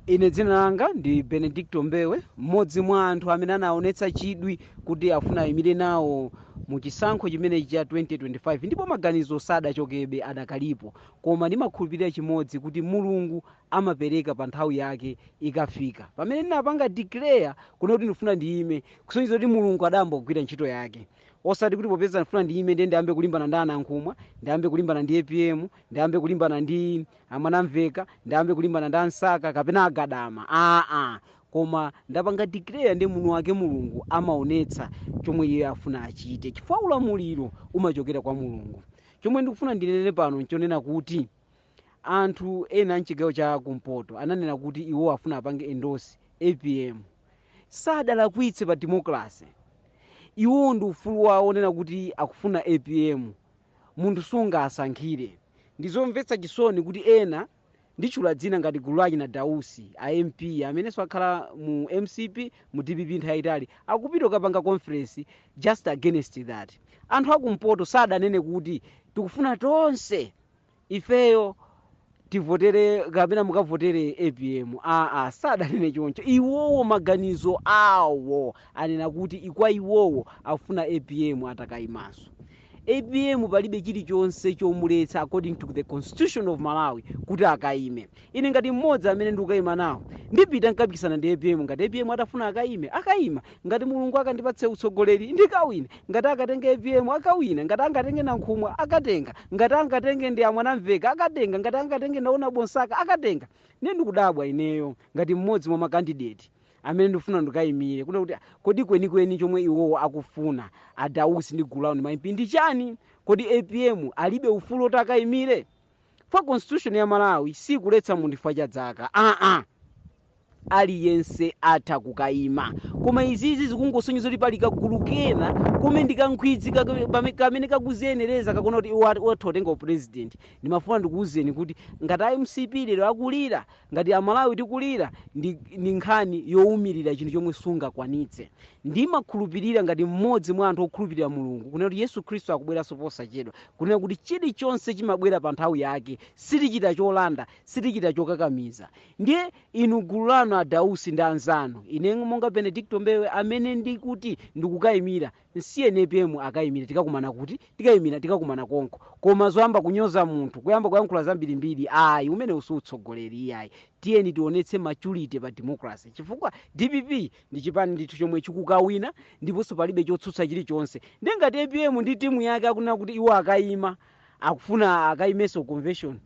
Ine dzina langa ndi Benedicto Mbewe, mmodzi mwa anthu amene anaonetsa chidwi kuti afuna ayimire nawo mu chisankho chimenechi cha 2025, ndipo maganizo sadachokebe, adakalipo. Koma ndimakhulupirira chimodzi, kuti Mulungu amapereka pa nthawi yake ikafika. Pamene ndinapanga declare kuna kuti ndifuna ndiyime, kusonyeza kuti Mulungu adayamba kugwira ntchito yake, osati kuti popeza ndifuna ndiyime ndiye ndiyambe kulimbana ndi Anankhumwa, ndiyambe kulimbana ndi APM, ndiyambe kulimbana ndi Amwanamveka, ndiyambe kulimbana ndi Ansaka kapena Agadama, aa. Koma ndapanga declare, ndi munthu wake Mulungu amaonetsa chomwe iye afuna achite, chifukwa ulamuliro umachokera kwa Mulungu. Chomwe ndikufuna ndinene pano nchonena kuti anthu ena mchigawo cha kumpoto ananena kuti iwo afuna apange endorse APM. Sadalakwitse pa democracy. Iwo ndi ufulu wawo onena kuti akufuna APM, munthu sungasankhire. Ndizomvetsa chisoni kuti ena, nditchula dzina ngati gulu lake na Dausi, a MP amenenso akhala mu MCP, mu DPP nthawi yayitali, akupita kukapanga conference just against that. Anthu akumpoto sadanene kuti tikufuna tonse ifeyo tivotere kapena mukavotere APM, aa, sadanene choncho. Iwowo maganizo awo anena kuti ikwa iwowo afuna APM atakayimanso. APM palibe chilichonse chomuletsa according to the Constitution of Malawi kuti akayime. Ine ngati mmodzi amene ndikukayima nawo, ndipita nkapikisana ndi APM. Ngati APM atafuna akayime, akayima. Ngati Mulungu akandipatse utsogoleri, ndikawina. Ngati akatenge APM, akawina. Ngati angatenge Nankhumwa, akatenga. Ngati angatenge ndi Amwanamveka, akatenga. Ngati angatenge Ndaona Bonsaka, akatenga. Ndiye ndikudabwa ineyo ngati mmodzi mwa ma candidate amene ndikufuna ndikayimire kuna kuti kodi kwenikweni chomwe iwowo akufuna Adausi ndi gulu lawo ndi ma MP ndi chani? Kodi APM alibe ufulu oti akayimire? Fa Constitution ya Malawi sikuletsa munthu chifukwa cha zaka, aa, aliyense atha kukayima. Koma izizi zikungosonyeza kuti pali kagulu kena kome ndi kankhwidzi kamene kakuziyenereza, kakona kuti iwo atha kutenga u president. Ndimafuna ndikuwuzeni kuti ngati a MCP lero akulira, ngati Amalawi tikulira, ndi nkhani yowumirira chinthu chomwe sungakwanitse. Ndimakhulupirira ngati mmodzi mwa anthu okhulupirira Mulungu kunena kuti Yesu Khristu akubweranso posachedwa, kunena kuti chilichonse chimabwera pa nthawi yake. Sitichita cholanda, sitichita chokakamiza. Ndiye inu gulu lanu Adausi ndi anzanu, ine monga Benedicto Mbewe amene ndikuti ndikukayimira, nsiyeni APM akayimire. Tikakumana kuti tikayimira, tikakumana konko. Koma zoyamba kunyoza munthu, kuyamba kuyankhula zambirimbiri, ayi, umene usiutsogoleri, iyayi. Tiyeni tionetse maturity pa democracy, chifukwa DPP ndi chipani ndithu chomwe chikukawina, ndiponso palibe chotsutsa chilichonse. Ndiye ngati APM ndi timu yake akunena kuti iwo akayima, akufuna akayimenso convention,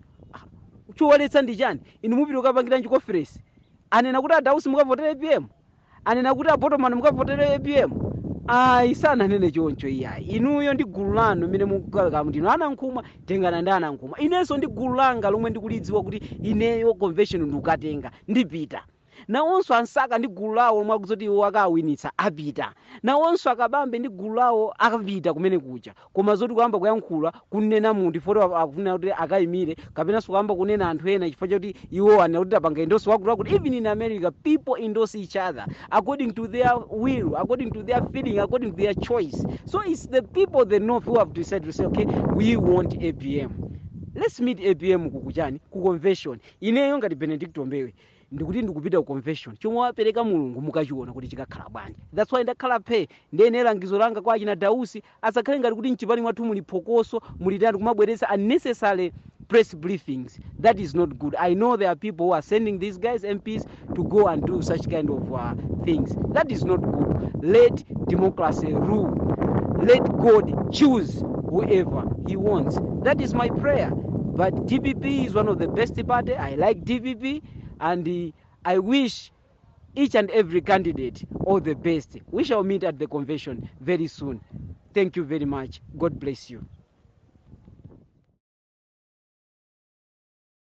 chowaletsa ndi chani? Inu mupita kukapangiranji conference? Anena kuti Adausi mukavotere APM? Anena kuti Abotoman mukavotere APM? Ayi, sananene choncho, iyayi. Inuyo ndi gulu lanu mmene mukukhala ndinu Anankhumwa, tengana ndi Anankhumwa. Inenso ndi gulu langa lomwe ndikulidziwa kuti ineyo convention ndikukatenga, ndipita. Nawonso Ansaka ndi gulu lawo lomwe akuzoti iwo akawinitsa, apita. Nawonso Akabambe ndi gulu lawo akapita kumene kuja. Koma zoti kuyamba kuyankhula, kunena munthu ifoti akufuna kuti akayimire, kapenanso kuyamba kunena anthu ena chifukwa choti iwo anena kuti tapanga endorse wakuti wakuti. Even in America, people endorse each other according to their will, according to their feeling, according to their choice. So it's the people, the north, who have decided to say, "Okay, we want APM. Let's meet APM kukuchani, ku convention." Ineyo ngati Benedicto Mbewe ndikuti ndikupita ku convention. Chomwe wapereka Mulungu mukachiona kuti chikakhala bwanji. That's why ndakhala phe. Ndene langizo langa kwa achina Dausi, asakhale ngati kuti mchipani mwathu muli phokoso, muli tani, kumabweretsa unnecessary press briefings. That is not good. I know there are people who are sending these guys, MPs, to go and do such kind of things. That is not good. Let democracy rule. Let God choose whoever he wants. That is my prayer. But DPP is one of the best party. I like DPP, and I wish each and every candidate all the best. We shall meet at the convention very soon. Thank you very much. God bless you.